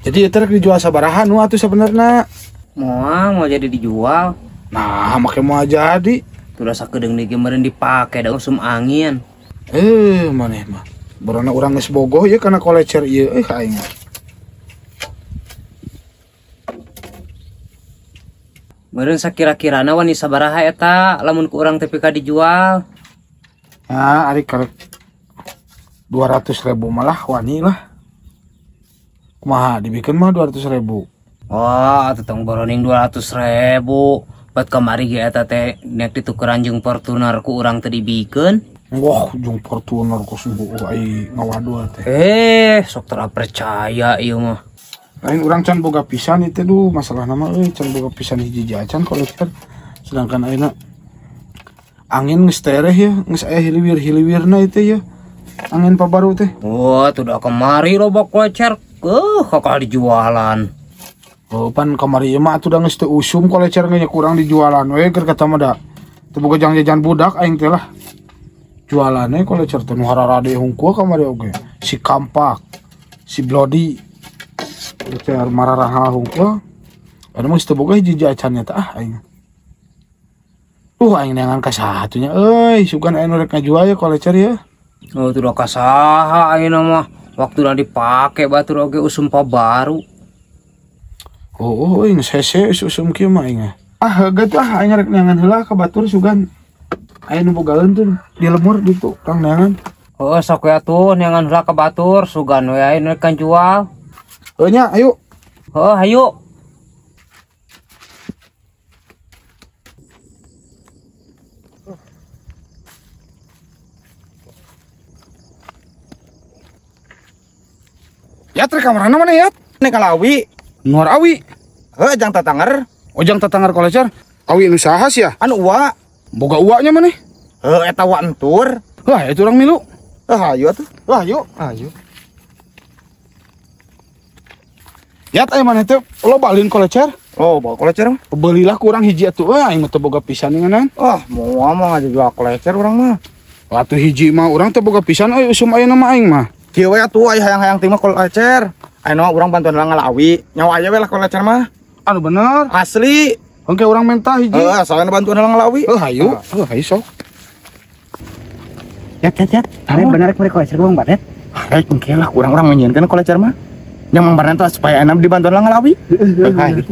Jadi eta rek dijual sabaraha nu atuh sebenarnya? Moal jadi dijual. Nah, make moal jadi. Tuh sakedeung deui meureun dipake da usum angin. Maneh mah. Borona urang geus bogoh ieu kana kolecer ieu aing. Meureun sakira-kirana wani sabaraha eta lamun ku urang teh pika dijual. Ya, ari karek 200.000 malah wani lah. Kumaha dibikeun mah 200.000. Wah, atuh tong boroning 200.000. Bat kamari ge eta teh nek ditukeran jeung Fortuner ku urang teh dibikeun. Wah, jeung Fortuner ku sungguh ai ngawadul teh. Sok teu percaya ieu mah. Lain urang can boga pisan ieu teh duh, masalahna mah euy can boga pisan hiji acan kolecer. Sedangkan ayeuna angin geus tereh ya, geus aya hiliwir-hiliwirna ieu teh ya. Angin pabaru teh. Wah, tuh dah kemari loba kolecer. Kakak dijualan. Oh, pan kamari ieu mah atuh da geus teu usum kolecer ge kurang dijualan we keur kata mah da. Teu boga jang jajan budak aing teh lah. Jualannya kolecer teh nu hararade hungkul kamari oge. Si Kampak, si Blodi. Kolecer mararahal hungkul. Anu mah geus teu boga hiji acan nya teh ah aing. Aing neangan ka satunya euy, sugan aya nu rek ngajual ya kolecer ya. Oh, tuh da ka saha ayeuna mah. Waktu udah dipake batur oge usum baru. Oh, aing hese usum kieu mah aing. Ah, heuh tuh ah aing rek neangan heula ka batur sugan. Aya nu bogaeun tuh di lemur ditu kang neangan. Oh, sok we atuh neangan heula ka batur sugan we aing rek jual. Heuh nya, ayo. Heuh, ayo. Ya trek kamarana mana ya? Nek kalawi. Nuar awi. Heuh, jang tatanger. Oh, jang tatanger kolecer. Awi nu saha sia? Anu uwa. Boga uaknya maneh? Heuh, eta wa entur. Wah, itu urang milu. Heuh, hayu atuh. Wah, hayu. Hayu. Yat aya maneh teh loba lin kolecer. Oh, bawa kolecer mah. Belilah kurang hiji atuh euy aing mah teu boga pisan ngeunaan. Ah, moal mah ngajual kolecer urang mah. Atuh hiji mah urang teu boga pisan euy usum ayeuna mah aing mah. Kieu we atuh aya hayang-hayang teh mah kolecer. Ayeuna urang bantuan lah ngalawi. Nyawa aya we lah kolecer mah. Anu bener. Asli. Engke urang menta hiji. Heeh, asalna bantuan lah ngalawi. Heuh, hayu. Heuh, hayu sok. Yat, yat, yat. Are bener rek kolecer Bang Barnet. Rek engke lah urang-urang nyieunkeun kolecer mah. Yang Mang Barnet tuh supaya enak dibantuan lah ngalawi. Heeh. Hayu.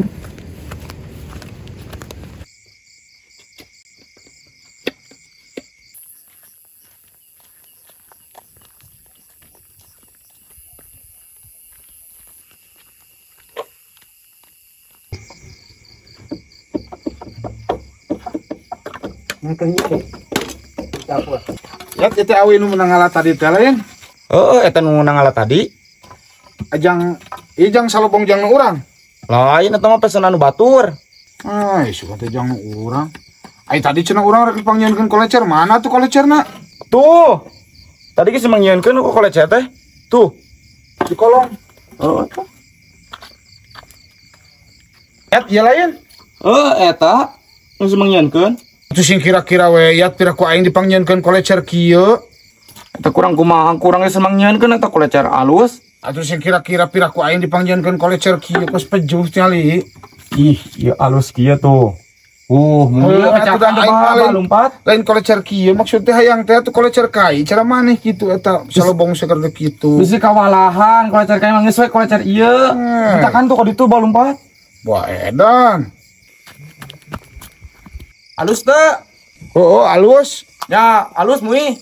Ya, itu awi nu menang ngalah tadi teh lain. Heeh, eta nu menang ngalah tadi. Ajang, ieu jang salobong jang nu urang. Lain eta mah pesenan nu batur. Ah, suka teh jang nu urang. Ai tadi cenah urang rek dipangnyieunkeun kolecer, mana tuh kolecerna? Tuh. Tadi geus mangnyieunkeun ku kolecer teh. Tuh. Di kolong. Heeh, eta. Et ieu lain. Heeh, eta geus mangnyieunkeun. Itu sing kira-kira we yat pira ku aing dipangnyieunkeun kolecer kieu. Eta kurang kumaha kurang geus mangnyieunkeun eta kolecer alus. Atuh sing kira-kira pira ku aing dipangnyieunkeun kolecer kieu kos pejuh nyali. Ih, ieu alus kieu tuh. Mulia atuh aing lompat. Lain kolecer kieu maksud teh hayang teh atuh kolecer kai cara maneh kitu eta salobong seker kitu. Bisi kawalahan kolecer kai mah geus we kolecer ieu. Kita kan tuh kaditu balumpat. Wah edan. Alus teh. Oh, alus. Ya, alus mui.